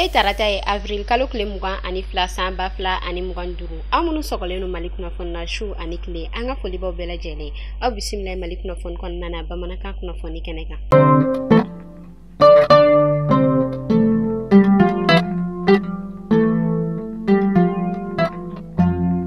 Bi ye tarata ye avril kalo tile 22 san 2025. Aw minnu sɔgɔlen don Mali kunnafoni na su ani tile, an ka foli b'aw bɛɛ lajɛlen. Aw bisimila Mali kunnafoni kɔnɔna na bamanankan kunnafoni kɛnɛ kan.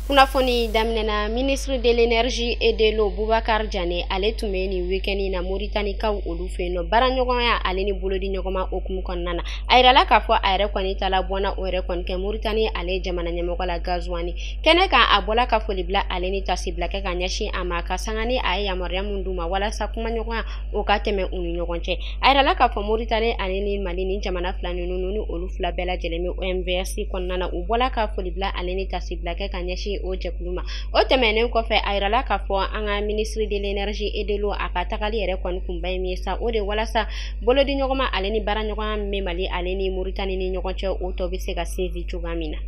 Kunnafoni daminɛna ministre de l'énergie et de l'eau Boubacar Diané ale tun bɛ nin week-end in na Mauritanie-kaw olu fɛ yen nɔ baaraɲɔgɔnya ale ni bolodi ɲɔgɔnma hukumu kɔnɔna na. A yirala k'a fɔ a yɛrɛ kɔni taala bɔnna o yɛrɛ kɔni kɛ Mauritanie ale jamana ɲɛmɔgɔ la Ghazouani. Kɛnɛ kan a bɔla ka foli bila ale ni tasibila kɛ ka ɲɛsin a ma ka sanga ni a ye yamaruya min d'u ma walasa kumaɲɔgɔnya o ka tɛmɛ u ni ɲɔgɔn cɛ. A yirala k'a fɔ Mauritanie ale ni Mali ni jamana fila ninnu ni olu fila bɛɛ lajɛlen bɛ OMVS kɔnɔna na, u bɔla ka foli bila ale ni tasibila kɛ ka ɲɛsin o jɛkulu ma. O tɛmɛnen kɔfɛ a yirala k'a fɔ an ka ministre de l'énergie et de l'eau a ka tagali yɛrɛ kɔni kunba ye min ye sa, o de walasa bolodi ɲɔgɔnma ale ni baaraɲɔgɔnya min bɛ Mali ale ni Mauritanie ni ɲɔgɔn cɛ o tɔ bɛ se ka sinsin cogoya min na.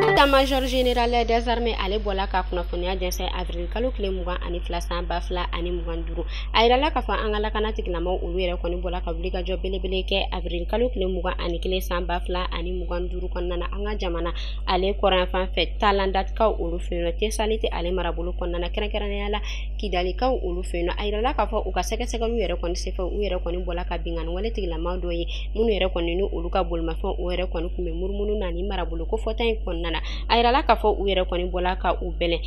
État-major général des armées ale bɔla ka kunnafoniya jɛnsɛn avril kalo tile 22 san 2025. A yirala k'a fɔ an ka lakana tigilamɔgɔw olu yɛrɛ kɔni bɔla ka wulikajɔ belebele kɛ avril kalo tile 21 san 2025 kɔnɔna na an ka jamana ale kɔrɔnyanfan fɛ Talandatikaw olu fɛ yen nɔ Tesaliti ale marabolo kɔnɔna na kɛrɛnkɛrɛnnenya la Kidalikaw olu fɛ yen nɔ. A yirala k'a fɔ u ka sɛgɛsɛgɛliw yɛrɛ kɔni senfɛ u yɛrɛ kɔni bɔla ka binkanni wale tigilama dɔ ye minnu yɛrɛ kɔni ni olu ka bolimafɛnw o yɛrɛ kɔni tun bɛ munumunu na ni marabolo kofɔta in kɔnɔna na. A yirala k'a fɔ u yɛrɛ kɔni bɔla ka u bɛlɛn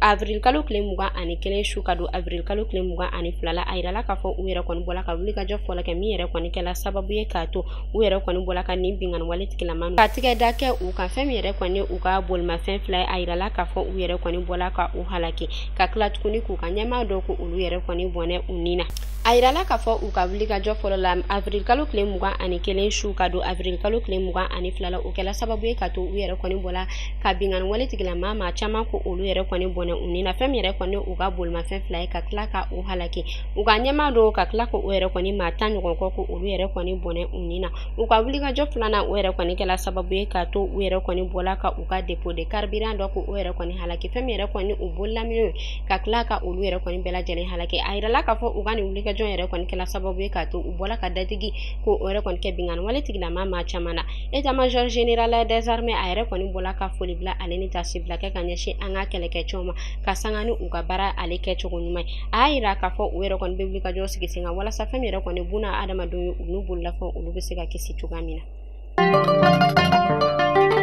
avril kalo tile 21 su ka don avril kalo tile 22 la. A yirala k'a fɔ u yɛrɛ kɔni bɔla ka wulikajɔ fɔlɔ kɛ min yɛrɛ kɔni kɛla sababu ye k'a to u yɛrɛ kɔni bɔla ka nin binkanni wale tigilama ka tigɛ da kɛ u kan. Fɛn min yɛrɛ kɔni u ka bolimafɛn fila ye, a yirala k'a fɔ u yɛrɛ kɔni bɔla ka u halaki ka tila tuguni k'u ka ɲɛmaa dɔw ko olu yɛrɛ kɔni bɔnɛ u ni na. A yirala k'a fɔ u ka wulikajɔ fɔlɔ la avril kalo tile 21 su ka don avril kalo tile 22 la, o kɛla sababu ye ka to u yɛrɛ kɔni bɔla ka binkanni wale tigilama maa caman ko olu yɛrɛ kɔni bɔnɛ u ni na. Fɛn min yɛrɛ kɔni u ka bolimafɛn fila ye ka tila ka u halaki u ka ɲɛmaa dɔw ka tila ko o yɛrɛ kɔni maa 10 ɲɔgɔn kɔ ko olu yɛrɛ kɔni bɔnɛ u ni na. U ka wulikajɔ filanan o yɛrɛ kɔni kɛla sababu ye ka to u yɛrɛ kɔni bɔla ka u ka dépôt de carburant dɔ ko o yɛrɛ kɔni halaki. Fɛn min yɛrɛ kɔni u bololaminɛw ka tila ka olu yɛrɛ kɔni bɛɛ lajɛlen halaki. A yirala k'a fɔ u ka nin wulikajɔ yɛrɛ kɔni kɛla sababu ye k'a to u bɔla ka dadigi ko o yɛrɛ kɔni kɛ binkanni wale tigilama maa caman na. État-major général des armées a yɛrɛ kɔni bɔla ka foli bila ale ni tasibila kɛ ka ɲɛsin an ka kɛlɛkɛcɛw ma ka sanga ni u ka baara ale kɛcogo ɲuman ye. A y'a yira k'a fɔ u yɛrɛ kɔni bɛ wulikajɔ sigi sen kan walasa fɛn min yɛrɛ kɔni buna adamadenw ye u n'u bololafɛnw olu bɛ se ka kisi cogoya min na.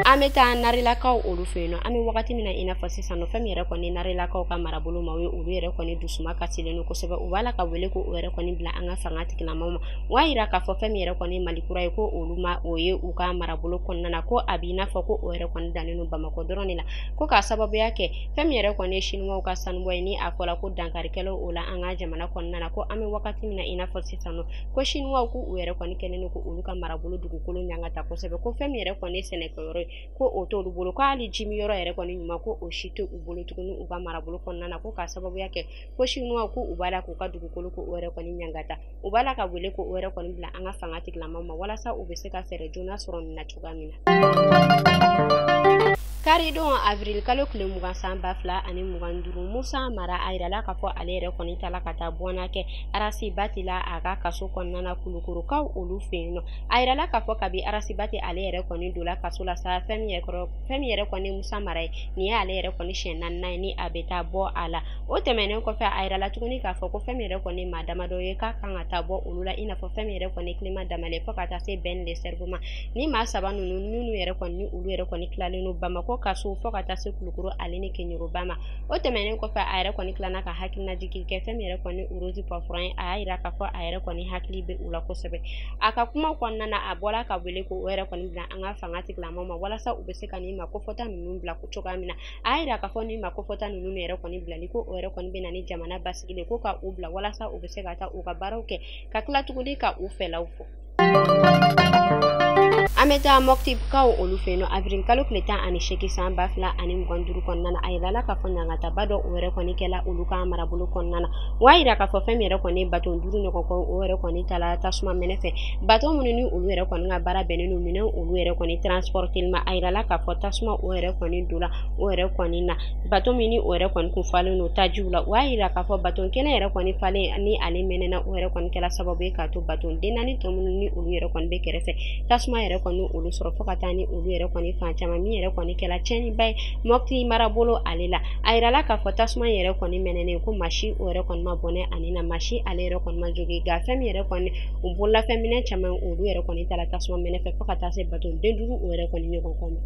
An bɛ taa Narilakaw olu fɛ yen nɔ. An bɛ wagati min na i n'a fɔ sisan nɔ, fɛn min yɛrɛ kɔni Narilakaw ka marabolo maaw ye olu yɛrɛ kɔni dusuma kasilen don kosɛbɛ. U b'a la ka wele ko o yɛrɛ kɔni bila an ka fanga tigilamaw ma. U b'a yira k'a fɔ fɛn min yɛrɛ kɔni Mali kura ye ko olu ma o ye u ka marabolo kɔnɔna na, ko a b'i n'a fɔ ko o yɛrɛ kɔni dannen don Bamakɔ dɔrɔn de la, ko k'a sababuya kɛ fɛn min yɛrɛ kɔni ye Siniwaw ka sanubɔ ye ni a fɔla ko dankarikɛlaw o la an ka jamana kɔnɔna na, ko an bɛ wagati min na i n'a fɔ sisan nɔ, ko Siniwaw k'u yɛrɛ kɔni kɛlen don ko olu ka marabolo dugukolo ɲangata kosɛbɛ, ko fɛn min yɛrɛ kɔni ye sɛnɛkɛyɔrɔ ye ko o t'olu bolo, ko hali jimiyɔrɔ yɛrɛ kɔni ɲuman ko o si tɛ u bolo tuguni u ka marabolo kɔnɔna na, ko k'a sababuya kɛ ko Siniwaw ko u b'a la k'u ka dugukolo ko o yɛrɛ kɔni ɲangata. U b'a la ka wele ko o yɛrɛ kɔni bila an ka fanga tigilamaw ma walasa u bɛ se ka fɛɛrɛ joona sɔrɔ nin na cogoya min na. Karidon avril kalo tile 20 san 2025, Musa Mara a yirala k'a fɔ ale yɛrɛ kɔni taala ka taa bɔnna kɛ Arasibati la a ka kaso kɔnɔna na Kulukorokaw olu fɛ yen nɔ. A yirala k'a fɔ kabi Arasibati ale yɛrɛ kɔni donna kaso la sa, fɛn min yɛrɛ kɔni Musa Mara ye nin ye ale yɛrɛ kɔni siɲɛ 4nan ye ni a bɛ taa bɔ a la. O tɛmɛnen kɔfɛ a yirala tuguni k'a fɔ ko fɛn min yɛrɛ kɔni maa damadɔ ye k'a kan ka taa bɔ olu la i n'a fɔ fɛn min yɛrɛ kɔni Clément Damale fo ka taa se Ben le Cerveau ma. Ni maa saba ninnu minnu yɛrɛ kɔni ni olu yɛrɛ kɔni tilalen don Bamakɔ kaso fo ka taa se Kulukoro ale ni Keɲeroba ma. O tɛmɛnen kɔfɛ a yɛrɛ kɔni tilala ka hakilinajigin kɛ fɛn min yɛrɛ kɔni Rose Poivron ye. A y'a yira k'a fɔ a yɛrɛ kɔni hakili bɛ u la kosɛbɛ. A ka kuma kɔnɔna na a bɔla ka wele ko o yɛrɛ kɔni bila an ka fanga tigilamaw ma walasa u bɛ se ka nin makofɔta ninnu bila cogoya min na. A y'a yira k'a fɔ nin makofɔta ninnu yɛrɛ kɔni bilali ko o yɛrɛ kɔni bɛ na ni jamana basigilen ko ka u bila walasa u bɛ se ka taa u ka baaraw kɛ ka tila tuguni ka u fɛlaw fɔ. An bɛ taa Mɔptikaw olu fɛ yen nɔ avril kalo tile 18 san 2025 kɔnɔna na. A yirala k'a fɔ ɲangataba dɔ o yɛrɛ kɔni kɛla olu ka marabolo kɔnɔna na. O y'a yira k'a fɔ fɛn min yɛrɛ kɔni baton 5 ɲɔgɔn kɔ o yɛrɛ kɔni tala tasuma mɛnɛ fɛ. Baton minnu ni olu yɛrɛ kɔni ka baara bɛnnen don minɛn olu yɛrɛ kɔni transporteli ma. A yirala k'a fɔ tasuma o yɛrɛ kɔni donna o yɛrɛ kɔni na. Baton min ni o yɛrɛ kɔni kun falen don tajiw la. O y'a yira k'a fɔ baton kelen yɛrɛ kɔni falen ni ale mɛnɛna o yɛrɛ kɔni kɛla sababu ye k'a to baton den 4 tɔ minnu ni olu yɛrɛ kɔni bɛ kɛrɛfɛ tasuma yɛrɛ kɔni olu sɔrɔ fo ka taa ni olu yɛrɛ kɔni fan caman min yɛrɛ kɔni kɛla tiɲɛniba ye Mɔpti marabolo ale la. A yirala k'a fɔ tasuma yɛrɛ kɔni mɛnɛnen ko maa si o yɛrɛ kɔni ma bɔnɛ ani na maa si ale yɛrɛ kɔni ma jogin, nka fɛn min yɛrɛ kɔni u bololafɛn minɛn caman olu yɛrɛ kɔni taara tasuma mɛnɛ fɛ fo ka taa se baton den 5 o yɛrɛ kɔni ɲɔgɔn kɔ ma.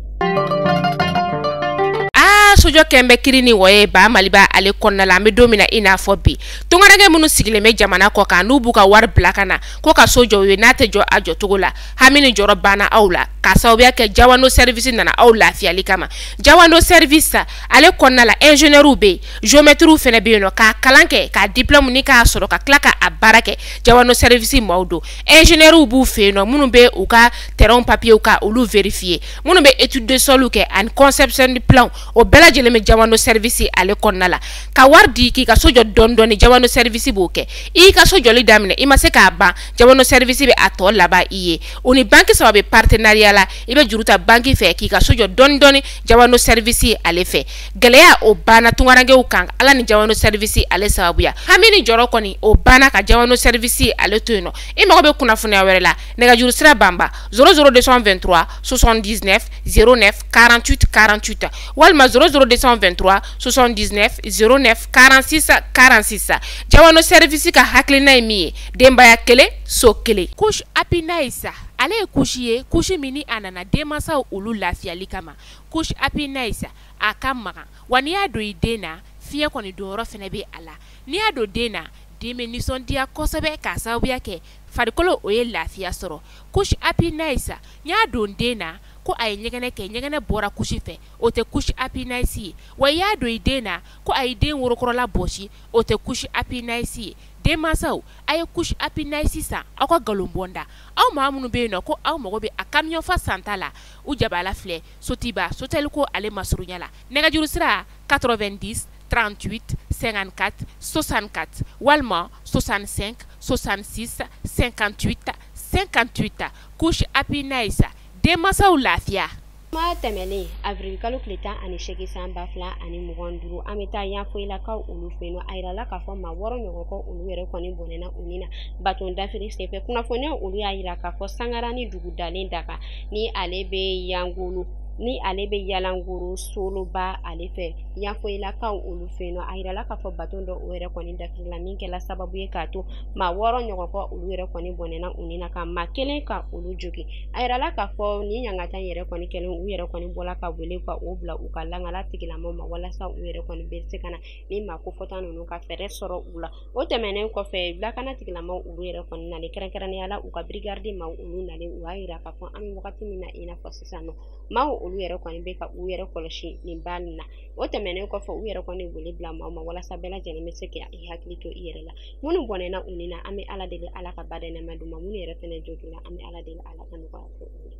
Sojɔ kɛn bɛ kiri ni wɔye ba Maliba ale kɔnɔna la. An bɛ don min na i n'a fɔ bi, tungaranke minnu sigilen bɛ jamana kɔ kan n'u b'u ka wari bila ka na ko ka so jɔ u ye n'a tɛ jɔ a jɔcogo la, hami ni jɔrɔ banna aw la k'a sababuya kɛ Jawando service nana aw lafiyali kama. Jawando service ale kɔnɔna la ingénieur bɛ yen, géomètre fana bɛ yen nɔ k'a kalan kɛ k'a diplôme ni k'a sɔrɔ ka tila k'a baara kɛ. Jawando service maaw don, ingénieur b'u fɛ yen nɔ minnu bɛ u ka terrain papier ka olu vérifier, minnu bɛ étude de sol kɛ ani conception de plan, o bɛɛ lajɛlen bɛ Jawando service ale kɔnɔna la. Ka wari di k'i ka so jɔ dɔɔni dɔɔni, Jawando service b'o kɛ. I y'i ka so jɔli daminɛ i ma se k'a ban, Jawando service bɛ a tɔ laban i ye. O ni banque 3 bɛ partenariat la, i bɛ juru ta banque fɛ k'i ka so jɔ dɔɔni dɔɔni Jawando service ale fɛ. Gɛlɛya o banna tungarankew kan Ala ni Jawando service ale sababuya. Hami ni jɔrɔ kɔni o banna ka Jawando service ale to yen nɔ. I mago bɛ kunnafoniya wɛrɛ la, nɛgɛjuru sira banba 00223 79 09 48 48 walima 00223 79 09 46 46. Jawando service ka hakilina ye min ye, denbaya kelen so kelen. Couche Happy Nice ale ye couche ye, couche min ni a nana denmansaw olu lafiyali kama. Couche Happy Nice a ka magan, wa n'i y'a don i den na fiɲɛ kɔni donyɔrɔ fana bɛ a la. N'i y'a don den na, den bɛ nisɔndiya kosɛbɛ k'a sababuya kɛ farikolo o ye lafiya sɔrɔ. Couche Happy Nice n y'a don den na ko a ye ɲɛgɛnɛ kɛ, ɲɛgɛnɛ bɔra couche fɛ, o tɛ couche Happy Nice ye. Wa i y'a don i den na ko a ye den worokɔrɔla bɔsi, o tɛ couche Happy Nice ye. Denmansaw a ye couche Happy Nice san aw ka nkalon bɔnda. Aw maa minnu bɛ yen nɔ ko aw mago bɛ a camion fa santa la, u jabala filɛ Sotiba Sotelko ale masurunya la. Nɛgɛjuru sira 90 38 54 64 walima 65 66 58 58. Couche Happy Nice, denmansaw lafiya. Kuma tɛmɛnen avril kalo tile 18 san 2025, an bɛ taa Yanfolilakaw olu fɛ yen nɔ. A yirala k'a fɔ maa 6 ɲɔgɔn kɔ olu yɛrɛ kɔni bɔnɛna u ni na baton dafiri senfɛ. Kunnafoniyaw olu y'a yira k'a fɔ Sangarani dugu dalen daga ni ale bɛ Yangolo ni ale bɛ Yalangoro Soloba ale fɛ Yanfolilakaw olu fɛ yen nɔ. A yirala k'a fɔ baton dɔ o yɛrɛ kɔni dafirila min kɛla sababu ye k'a to maa 6 ɲɔgɔn kɔ olu yɛrɛ kɔni bɔnɛna u ni na ka maa kelen ka olu jogin. A yirala k'a fɔ nin ɲangata yɛrɛ kɔni kɛlen u yɛrɛ kɔni bɔla ka wele ka o bila u ka langala tigilamaw ma walasa u yɛrɛ kɔni bɛ se ka na ni maa kofɔta ninnu ka fɛɛrɛ sɔrɔ u la. O tɛmɛnen kɔfɛ lakana tigilamaw olu yɛrɛ kɔni nalen kɛrɛnkɛrɛnnenya la u ka brigade maaw olu nalen, u y'a yira k'a fɔ an bɛ wagati min na i n'a fɔ sisan nɔ maaw olu yɛrɛ kɔni bɛ ka u yɛrɛ kɔlɔsi nin ba nin na. O tɛmɛnen kɔfɛ u yɛrɛ kɔni wele bila maaw ma walasa bɛɛ lajɛlen bɛ se ka i hakili to i yɛrɛ la. Minnu bɔnɛna u ni na, an bɛ Ala deli Ala ka ba dɛnɛma d'u ma. Minnu yɛrɛ fɛnɛ joginna, an bɛ Ala deli Ala ka nɔgɔya kɛ u ye.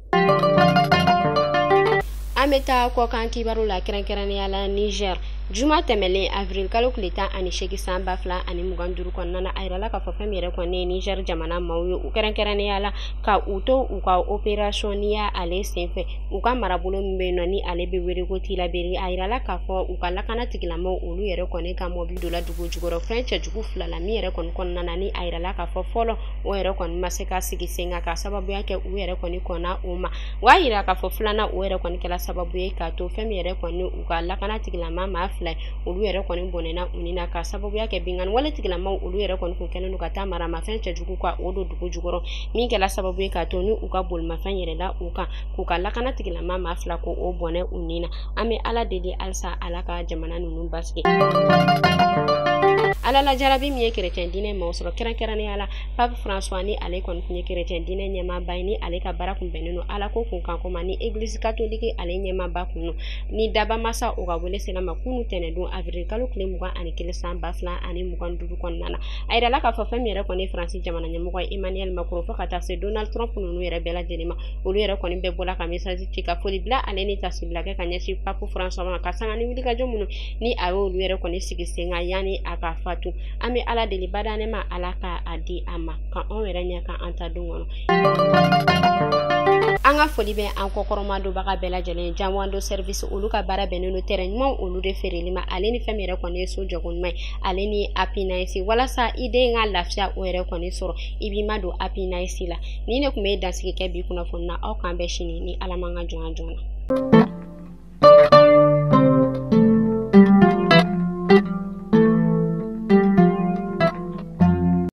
An bɛ taa kɔkan kibaru la kɛrɛnkɛrɛnnenya la Niger. Juma tɛmɛlen avril kalo tile 18 san 2025 kɔnɔna na, a yirala k'a fɔ fɛn min yɛrɛ kɔni ye Niger jamana maaw ye, u kɛrɛnkɛrɛnnenya la ka u to u ka opération niya ale senfɛ u ka marabolo min bɛ yen nɔ ni ale bɛ wele ko Tilaberi. A yirala k'a fɔ u ka lakana tigilamaw olu yɛrɛ kɔni ka mɔbili donna dugu jukɔrɔ fɛn cɛjugu 2 la min yɛrɛ kɔni kɔnɔna na ni a yirala k'a fɔ fɔlɔ o yɛrɛ kɔni ma se ka sigi sen kan k'a sababuya kɛ u yɛrɛ kɔni kɔnna o ma. O y'a yira k'a fɔ filanan o yɛrɛ kɔni kɛla sababu ye k'a to fɛn min yɛrɛ kɔni u ka lakana tigilama maa 2 olu yɛrɛ kɔni bɔnɛna u ni na k'a sababuya kɛ binkanni wale tigilamaw olu yɛrɛ kɔni kun kɛlen don ka taa maramafɛn cɛjugu ka o don dugu jukɔrɔ min kɛla sababu ye k'a to ni u ka bolimafɛn yɛlɛla u kan k'u ka lakana tigilama maa 2 ko o bɔnɛ u ni na. An bɛ Ala deli halisa Ala ka jamana ninnu basigi. Ala la jarabi min ye kerecɛn diinɛ maaw sɔrɔ, kɛrɛnkɛrɛnnenya la Pape François, ni ale kɔni tun ye kerecɛn diinɛ ɲɛmaaba ye, ni ale ka baara kun bɛnnen don Ala ko kun kanko ma, ni Église catholique ale ɲɛmaaba kun don, ni dabamasa o ka wele sera ma kunu tɛnɛndon avril kalo tile 21 san 2025 kɔnɔna na. A yirala k'a fɔ fɛn min yɛrɛ kɔni Faransi jamana ɲɛmɔgɔ ye Emmanuel Macron, fo ka taa se Donald Trump ninnu yɛrɛ bɛɛ lajɛlen ma, olu yɛrɛ kɔni bɛɛ bɔla ka message ci ka foli bila ale ni tasibila kɛ ka ɲɛsin Pape François ma, ka sanga ni wulikajɔ minnu ni a y'olu yɛrɛ kɔni sigi sen kan yanni a ka fatu. An bɛ Ala deli badanɛ ma, Ala ka a di a ma ka anw yɛrɛ ɲɛ kan an ta don kɔnɔ. An ka foli bɛ an kɔkɔrɔma donbaga bɛɛ lajɛlen. Janwando Service, olu ka baara bɛnnen don terrain ɲumanw olu de feereli ma, ale ni fɛn min yɛrɛ kɔni ye so jɔko ɲuman ye, ale ni Happiness, walasa i den ka lafiya o yɛrɛ kɔni sɔrɔ, i b'i ma don Happiness la. Ni ne tun bɛ dansigi kɛ bi kunnafoni na, aw k'an bɛn sini ni Ala man ka jɔn joona.